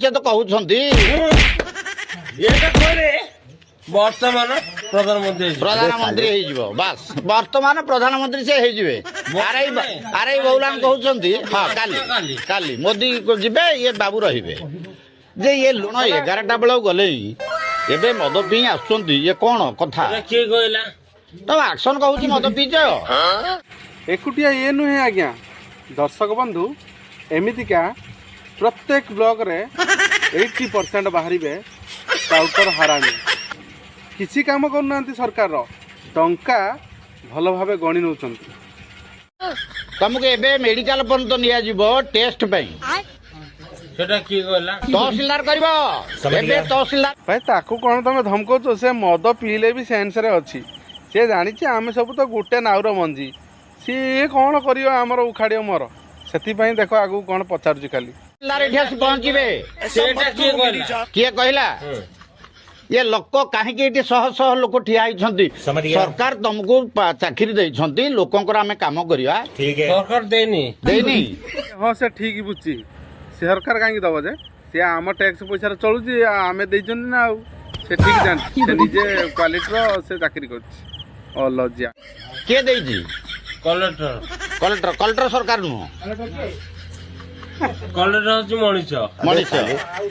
ସେ ତ କହୁଛନ୍ତି ଏଇଟା କହିଲେ ବର୍ତ୍ତମାନ ପ୍ରଧାନମନ୍ତ୍ରୀ ହେଇଯିବ। ପ୍ରଧାନମନ୍ତ୍ରୀ ହେଇଯିବ, ବାସ୍, ବର୍ତ୍ତମାନ ପ୍ରଧାନମନ୍ତ୍ରୀ ସେ ହେଇଯିବେ। ଆରଇ ଆରଇ ବହୁଲାନ କହୁଛନ୍ତି, ହଁ, କାଲି କାଲି ମୋଦି ଯିବେ, ଇଏ ବାବୁ ରହିବେ। ଯେ ଇଏ ଲୁଣ 11ଟା ବେଳକୁ ଗଲେ, ଏବେ ମଦ ପିଇ ଆସୁଛନ୍ତି, ଇଏ କଣ କଥା? ଏଇଟା କିଏ କହିଲା? ତମ ଆକ୍ସନ କହୁଛି ମଦ ପିଇଛ। ଏକୁଟିଆ ଇଏ ନୁହେଁ ଆଜ୍ଞା। ଦର୍ଶକ ବନ୍ଧୁ, ଏମିତିକା ପ୍ରତ୍ୟେକ ବ୍ଲକରେ 80% ବାହାରିବେ ଟାଉଟର ହାରାମି। କିଛି କାମ କରୁନାହାନ୍ତି, ସରକାରର ଟଙ୍କା ଭଲ ଭାବେ ଗଣି ନେଉଛନ୍ତି। ତମକୁ ଏବେ ମେଡିକାଲ ପର୍ଯ୍ୟନ୍ତ ନିଆଯିବ ଟେଷ୍ଟ ପାଇଁ। ସେଟା କିଏ କହିଲା? ତହସିଲଦାର କରିବ ଏବେ, ତହସିଲଦାର। ଭାଇ, ତାକୁ କ'ଣ ତମେ ଧମକଉଛ? ସେ ମଦ ପିଇଲେ ବି ସେନ୍ସରେ ଅଛି। ସେ ଜାଣିଛି ଆମେ ସବୁ ତ ଗୋଟେ ନାଉର ମଞ୍ଜି। ସିଏ କ'ଣ କରିବ ଆମର, ଉଖାଡ଼ିବ ମୋର? ସେଥିପାଇଁ ଦେଖ ଆଗକୁ କ'ଣ ପଚାରୁଛି ଖାଲି। ତହସିଲଦାର ଏଠି ଆସି ପହଞ୍ଚିବେ। ସେଟା କିଏ କହିଲା? କିଏ କହିଲା? ଇଏ ଲୋକ କାହିଁକି ଏଠି ଶହ ଶହ ଲୋକ ଠିଆ ହେଇଛନ୍ତି? ସରକାର ତମକୁ ଚାକିରି ଦେଇଛନ୍ତି, ଲୋକଙ୍କର ଆମେ କାମ କରିବା। ସରକାର ଦେଇନି। ଦେଇନି? ହଁ, ସେ ଠିକ୍ ବୁଝଛି। ସେ ସରକାର କାହିଁକି ଦବ ଯେ? ସିଏ ଆମ ଟ୍ୟାକ୍ସ ପଇସାରେ ଚଳୁଛି ଆଉ ଆମେ ଦେଇଛନ୍ତି ନା। ଆଉ ସେ ଠିକ୍ ଜାଣିଛି, ସେ ନିଜେ କ୍ୱାଲିଟିର ସେ ଚାକିରି କରୁଛି। ଅଲଜ୍ୟା। କିଏ ଦେଇଛି? କଲେକ୍ଟର। କଲେକ୍ଟର? କଲେକ୍ଟର ସରକାର ନୁହଁ। କଲେକ୍ଟର ହଉଛି ମଣିଷ। ମଣିଷ।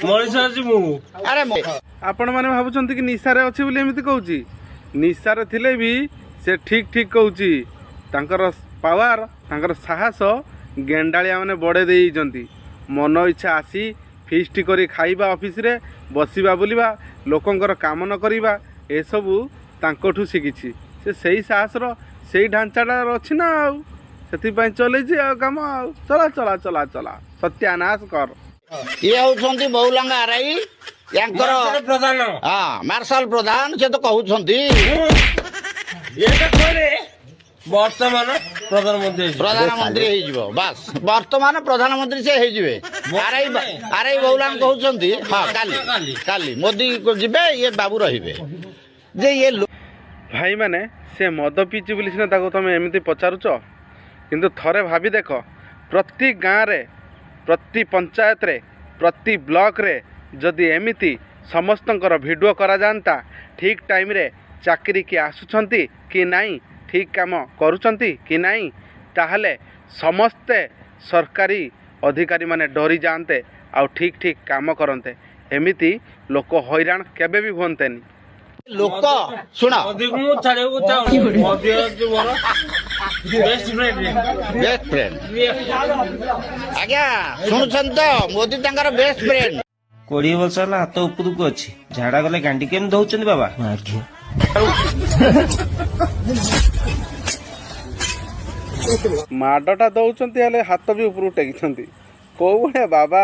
ମଣିଷ ହଉଛି ମୁଁ। ଆରେ ଆପଣମାନେ ଭାବୁଛନ୍ତି କି ନିଶାରେ ଅଛି ବୋଲି ଏମିତି କହୁଛି। ନିଶାରେ ଥିଲେ ବି ସେ ଠିକ୍ ଠିକ୍ କହୁଛି। ତାଙ୍କର ପାୱାର, ତାଙ୍କର ସାହସ ଗେଣ୍ଡାଳିଆ ମାନେ ବଢ଼େଇ ଦେଇଛନ୍ତି। ମନ ଇଚ୍ଛା ଆସି ଫିଷ୍ଟ କରି ଖାଇବା, ଅଫିସରେ ବସିବା, ବୁଲିବା, ଲୋକଙ୍କର କାମ ନ କରିବା, ଏସବୁ ତାଙ୍କଠୁ ଶିଖିଛି ସେ। ସେଇ ସାହସର ସେଇ ଢାଞ୍ଚାଟା ଅଛି ନା, ଆଉ ସେଥିପାଇଁ ଚଲେଇଛି ଆଉ କାମ। ଆଉ ଚଲା ଚଲା ଚଲା ଚଲା, ସତ୍ୟାନାଶ କର। ଇଏ ହଉଛନ୍ତି ବହୁଲଙ୍ଗା ଆରାଇ ୟାଙ୍କର ମାର୍ଶାଲ ପ୍ରଧାନ। ହଁ, ମାର୍ଶାଲ ପ୍ରଧାନ, ସେ ତ କହୁଛନ୍ତି ଏଇଟା କହିଲେ ବର୍ତ୍ତମାନ ପ୍ରଧାନମନ୍ତ୍ରୀ ହେଇଯିବ। ପ୍ରଧାନମନ୍ତ୍ରୀ ହେଇଯିବ, ବାସ୍, ବର୍ତ୍ତମାନ ପ୍ରଧାନମନ୍ତ୍ରୀ ସେ ହେଇଯିବେ। ଆରଇ ଆରଇ ବହୁଲାନ କହୁଛନ୍ତି, ହଁ, କାଲି କାଲି ମୋଦି ଯିବେ, ଇଏ ବାବୁ ରହିବେ। ଯେ ଇଏ ଭାଇମାନେ, ସେ ମଦ ପିଇଛି ବୋଲି ସିନା ତାକୁ ତମେ ଏମିତି ପଚାରୁଛ, କିନ୍ତୁ ଥରେ ଭାବି ଦେଖ, ପ୍ରତି ଗାଁରେ, ପ୍ରତି ପଞ୍ଚାୟତରେ, ପ୍ରତି ବ୍ଲକରେ ଯଦି ଏମିତି ସମସ୍ତଙ୍କର ଭିଡ଼ିଓ କରାଯାଆନ୍ତା, ଠିକ୍ ଟାଇମ୍ରେ ଚାକିରିକି ଆସୁଛନ୍ତି କି ନାହିଁ, ଠିକ୍ କାମ କରୁଛନ୍ତି କି ନାହିଁ, ତାହେଲେ ସମସ୍ତେ ସରକାରୀ ଅଧିକାରୀମାନେ ଡରିଯାଆନ୍ତେ ଆଉ ଠିକ୍ ଠିକ୍ କାମ କରନ୍ତେ। ଏମିତି ଲୋକ ହଇରାଣ କେବେ ବି ହୁଅନ୍ତେନି। ଲୋକ ଶୁଣ। ମୋଦିକୁ ମୁଁ ଛାଡିବାକୁ ଚାହୁଁନି। ମୋଦି ହଉଛି ମୋର ବେଷ୍ଟ ଫ୍ରେଣ୍ଡ। ବେଷ୍ଟ ଫ୍ରେଣ୍ଡ ଆଜ୍ଞା, ଶୁଣୁଛନ୍ତି ତ? ମୋଦି ତାଙ୍କର ବେଷ୍ଟ ଫ୍ରେଣ୍ଡ। 20 ବର୍ଷ ହେଲା ହାତ ଉପରକୁ ଅଛି, ଝାଡା ଗଲେ ଗାଣ୍ଡି କେମିତି ଧଉଛନ୍ତି ବାବା ମାଘିଆ। ମାଡ଼ଟା ଦଉଛନ୍ତି, ହେଲେ ହାତ ବି ଉପରକୁ ଟେକିଛନ୍ତି। କୋଉ ଭଳିଆ ବାବା?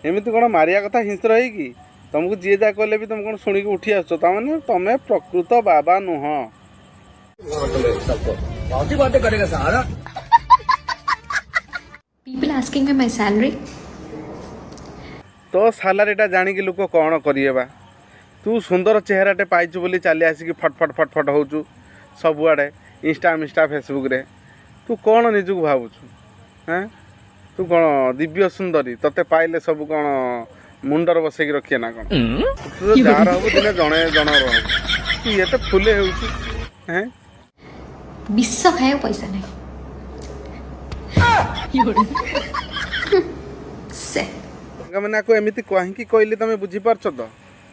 ଏମିତି କ'ଣ ମାରିବା କଥା ହିଂସ୍ର ହେଇକି? ତମକୁ ଯିଏ ଯାହା କହିଲେ ବି ତମେ କ'ଣ ଶୁଣିକି ଉଠି ଆସୁଛ? ତାମାନେ ତମେ ପ୍ରକୃତ ବାବା ନୁହଁ। People asking me my salary. ତୋ ସାଲାରୀଟା ଜାଣିକି ଲୋକ କ'ଣ କରିବେ ବା? ତୁ ସୁନ୍ଦର ଚେହେରାଟେ ପାଇଛୁ ବୋଲି ଚାଲି ଆସିକି ଫଟ ଫଟ ଫଟ ଫଟ ହେଉଛୁ ସବୁଆଡ଼େ, ଇନଷ୍ଟା ମିନଷ୍ଟା ଫେସବୁକ୍ରେ। ତୁ କ'ଣ ନିଜକୁ ଭାବୁଛୁ? ହେଁ, ତୁ କ'ଣ ଦିବ୍ୟ ସୁନ୍ଦରୀ? ତତେ ପାଇଲେ ସବୁ କ'ଣ ମୁଣ୍ଡରେ ବସେଇକି ରଖିବେ ନା କ'ଣ? ତୁ ତ ଯାହାର ହବୁ ଦିନେ ଜଣେ ଜଣର ହବୁ। ତୁ ଏତେ ଫୁଲେ ହେଉଛୁ, ହେଁ? ବିଷ ଖାଇବାକୁ ପଇସା ନାହିଁ ସେ। ସାଙ୍ଗମାନେ, ଆକୁ ଏମିତି କାହିଁକି କହିଲେ ତମେ ବୁଝିପାରୁଛ ତ?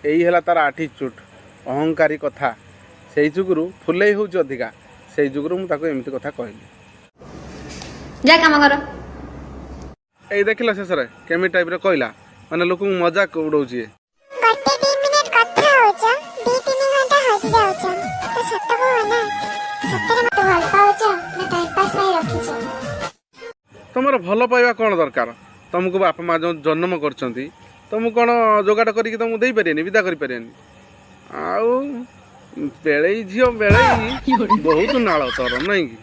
ଏଇ ହେଲା ତାର ଆଟିଚ୍ୟୁଡ଼, ଅହଙ୍କାରୀ କଥା। ସେଇ ଯୁଗୁରୁ ଫୁଲେଇ ହେଉଛି ଅଧିକା। ସେଇ ଯୁଗୁରୁ ମୁଁ ତାକୁ ଏମିତି କଥା କହିଲି। ଯା କାମ କର। ଏଇ ଦେଖିଲ, ଶେଷରେ କେମିତି ଟାଇପ୍ର କହିଲା, ମାନେ ଲୋକଙ୍କୁ ମଜାକ ଉଡ଼ଉଛି ଇଏ। ଗୋଟେ 2 ମିନିଟ୍ କଥା ହଉଛ, 2 3 ଘଣ୍ଟା ହସି ଯାଉଛ। ତ ସତ କୁହ ନା, ସତରେ ମତେ ଭଲ ପାଉଛ ନା ଟାଇମ୍ ପାସ୍ ପାଇଁ ରଖିଛ? ତମର ଭଲ ପାଇବା କ'ଣ ଦରକାର? ତମକୁ ବାପା ମା ଯେଉଁ ଜନ୍ମ କରିଛନ୍ତି, ତମକୁ କ'ଣ ଯୋଗାଡ଼ କରିକି ତମକୁ ଦେଇପାରିବେନି, ବିଦା କରିପାରିବେନି? ଆଉ ବେଳେଇ ଝିଅ ବେଳେଇ, ବହୁତ ନାଳ ତୋର, ନାଇଁ କି?